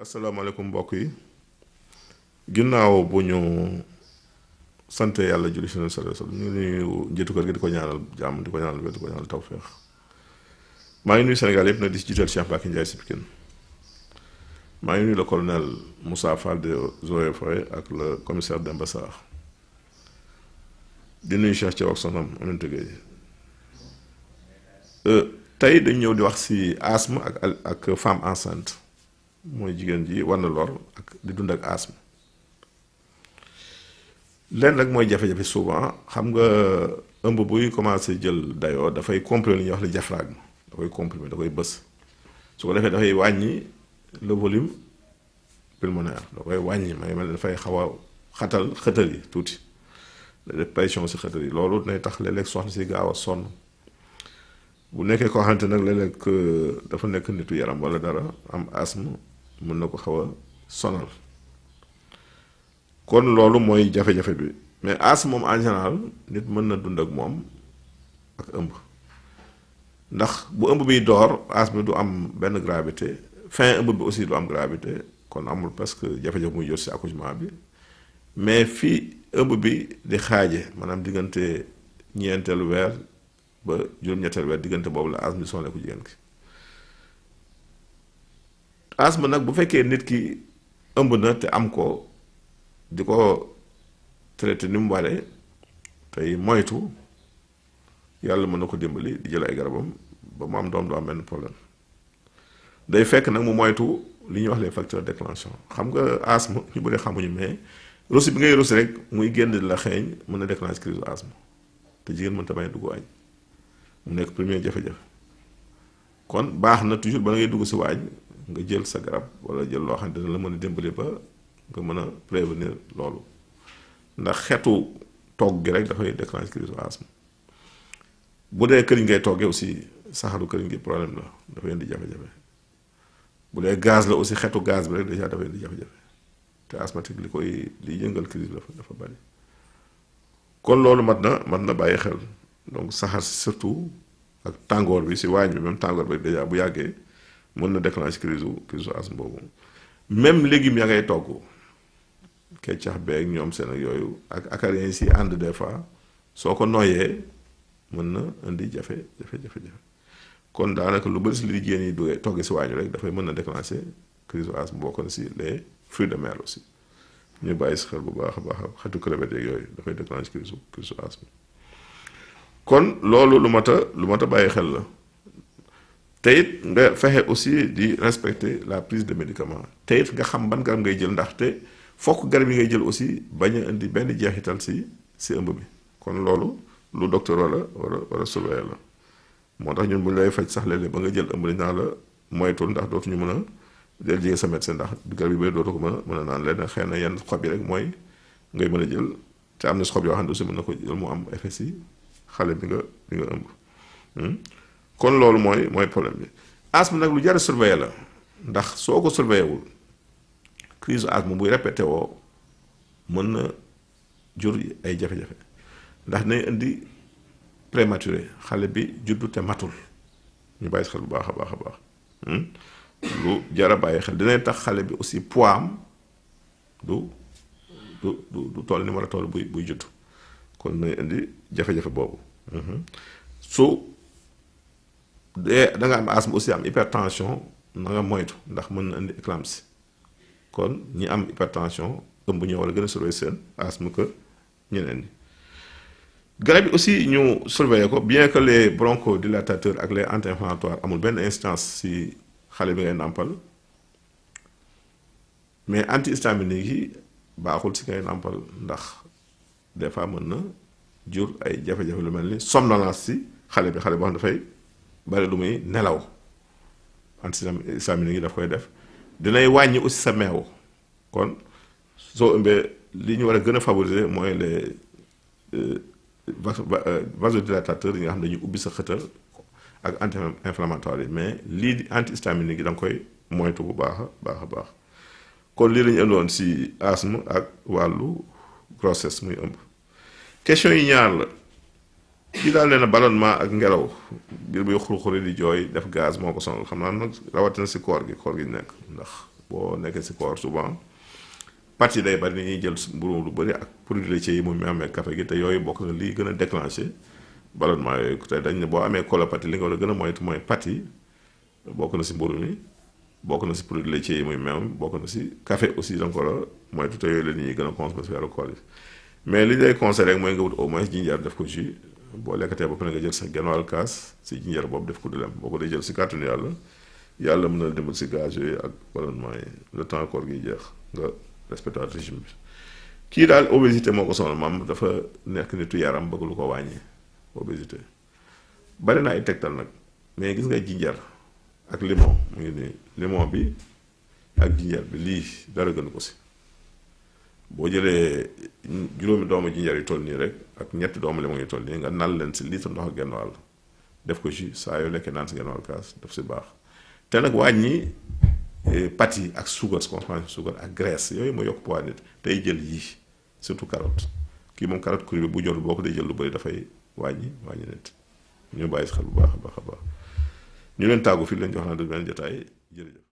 asalaamaaleykum mbokk yi ginnaaw bu ñu sante yàlla julli si sallallahu alayhi wasallam ñu nuyu njiitu kër gi di ko ñaanal jàmm di ko ñaanal wér di ko ñaanal tawfeex maa ngi nuyu Sénégal yëpp nag di si jiital Cheikh Bakki Ndiaye si Pikine maa ngi nuyu le colonel Moussa Fall de Eaux et Forêts ak le commissaire Demba Sarr di nuyu Cheikh Thiaw ak sonam Aminata Gueye tey dañ ñëw di wax si asthme ak femme enceinte mooy jigéen ji war na lor ak di dund ak asthme leen rek mooy jafe-jafe souvent xam nga ëmb buy commencé jël dayoo dafay comprimer li ñuy wax le diaphragme da koy comprimer da koy bës su ko defee dafay wàññi le volume pulmonaire da koy wàññi may mel dafay xaw a xëtal yi tuuti da def pression si xëtal yi loolu dinay tax léeg-léeg soxna si gaaw a sonn bu nekkee koo xamante nag léeg-léeg dafa nekk nitu yaram wala dara am asthme mën na ko xaw a sonal kon loolu mooy jafe-jafe bi mais asthme moom en général nit mën na dund ak moom ak ëmb ndax bu ëmb biy door asthme du am benn gravité fin ëmb bi aussi du am gravité kon amul parce que jafe-jafe muy jot si accouchement bi mais fii ëmb bi di xaaje maanaam diggante ñeenteelu weer ba juróom-ñetteelu weer diggante boobu la asthme bi sonale ko jigéen ki asthme nag bu fekkee nit ki ëmb na te am ko di ko traité ni mu waree tey moytu yàlla mën na ko dimbali di jël ay garabam ba mu am doom du am benn problème day fekk nag mu moytu li ñuy wax les facteurs déclenchants xam nga asthme ñu bëri xamuñu mais rosi bi ngay rosi rek muy génn di la xeeñ mën na déclencher crise asthme te jigéen mën ta bañ a dugg waañ mu nekk premier jafe-jafe kon baax na toujours ba ngay dugg si waañ nga jël sa garab wala jël loo xam ne dina la mën a dimbali ba nga mën a prévenir loolu ndax xeetu togg gi rek dafay déclencher crise asthme bu dee këriñ ngay toggee aussi saxaru këriñ gi problème la dafay indi jafe-jafe bu dee gaz la aussi xeetu gaz bi rek déjà dafay indi jafe-jafe te asthmatique li yëngal crise dafa bari kon loolu mat na bàyyi xel donc saxaar si surtout ak tàngoor bi si waañ bi même tàngoor bi déjà bu yàggee mën na déclencher crise asthme boobu même légumes ya ngay togg keccax beeg ñoom seen ak yooyu ak acariens yi si ànd des fois soo ko noyyee mën na indi jafe-jafe kon daanaka lu bëri si li jigéen yi duggee togg si waañu rek dafay mën na déclencher crise asthme bokk na si les fruits de mer aussi ñu bàyyi si xel bu baax a baax xetu crevette yeeg yooyu dafay déclencher crise asthme kon loolu lu mat a bàyyi xel la te it nga fexe aussi di respecter la prise de médicaments te it nga xam ban garab ngay jël ndaxte fokk garab yi ngay jël aussi bañ a indi benn jeexital si ëmb bi kon loolu lu docteur war a surveiller la moo tax ñun bu ñu lay faj sax léeg-léeg ba nga jël ëmb dañ naa la moytul ndax dootuñu mën a del jege sa médecin ndax garab yi bay dootu ko mën a naan leen xëy na yenn xob yi rek mooy ngay mën a jël te am na si xob yoo xam ne aussi mën na ko jël mu am effet si xale bi nga ëmb kon loolu mooy problème bi asthme nag lu jar a surveiller la ndax soo ko surveiller wul crise asthme buy répété woo mën na jur ay jafe-jafe ndax dinañ indi prématuré xale bi juddu te matul ñu bàyyi xel bu baax a baax lu jar a bàyyi xel dinañ tax xale bi aussi poids am du toll ni war a toll buy juddu kon dinañ indi jafe-jafe boobu su dee da nga am asthme aussi am hypertension na nga moytu ndax mën na indi éclampsie kon ñi am hypertension ëmb ñoo war a gën a surveiller seen asthme que ñeneen ñi garab yi aussi ñu surveiller ko bien que les bronchodilatateurs ak les anti-inflammatoires amul benn instance si xale bi ngay nàmpal mais antihistaminiques yi baaxul si ngay nàmpal ndax des fois mën na jur ay jafe-jafe lu mel ni somnolence si xale boo xam ne dafay bari lu muy nelaw antihistaminique yi daf koy def dinay wàññi aussi sa meew kon soo ëmbee li ñu war a gën a favoriser mooy les vasodilatateurs yi nga xam ne dañuy ubbi sa xëtal ak anti-inflammatoire yi mais lii di antihistaminique yi da nga koy moytu bu baax a baax kon lii lañu ëndoon si asthme ak wàllu grossesse muy ëmb question yi ñaar la kii daal nee na ballonnement ak ngelaw biir buy xur-xuri di jooy def gaz moo ko sonal xam naa nag rawatina si koor gi nekk ndax boo nekkee si koor souvent pâtes yi day bari ni ñuy jël mburu lu bëri ak produits laitiers yi mu amee café gi te yooyu bokk na lii gën a déclenché ballonnement yooyu te dañ ne boo amee colopathie li nga war a gën a moytu mooy pâtes yi bokk na si mburu mi bokk na si produits laitiers yi muy meew bokk na si café aussi da nga ko war a moytu te yooyu la nit ñi gën a consommer si weeru koor yi mais li lay conseillé rek mooy nga wut au moins jinjeer def ko jus boo lekkatee ba pare nga jël sa genn wàll kaas si jinjeer boobu def ko du lem boo ko dee jël si kàttanu yàlla mën na dimbali si gaz yooyu ak ballonnement yi le temps koor gi jeex nga respecté régime bi kii daal obésité moo ko sonal maam dafa nekk nitu yaram bëgg lu ko wàññi obésité bari na ay tegtal nag mais gis nga jinjeer ak limon mu ngi nii limon bi ak jinjeer bi lii dara gënu ko si boo jëlee juróomi doomu jinjeer yu toll nii rek ak ñetti doomu limon yu toll nii nga nal leen si litre ndox ak genn wàll def ko jus saa yoo lekkee naan si genn wàll kaas daf si baax te nag wàññi pâtes yi ak suukar consommation suukar ak graisse yooyu mooy yokk poids nit tey jël yii surtout carotte kii moom carotte crue bi bu jotul boo ko dee jël lu bëri dafay wàññi nit ñu bàyyi si xel bu baax a baax ñu leen tàggu fii leen jox naa benn jotaay jërëjëf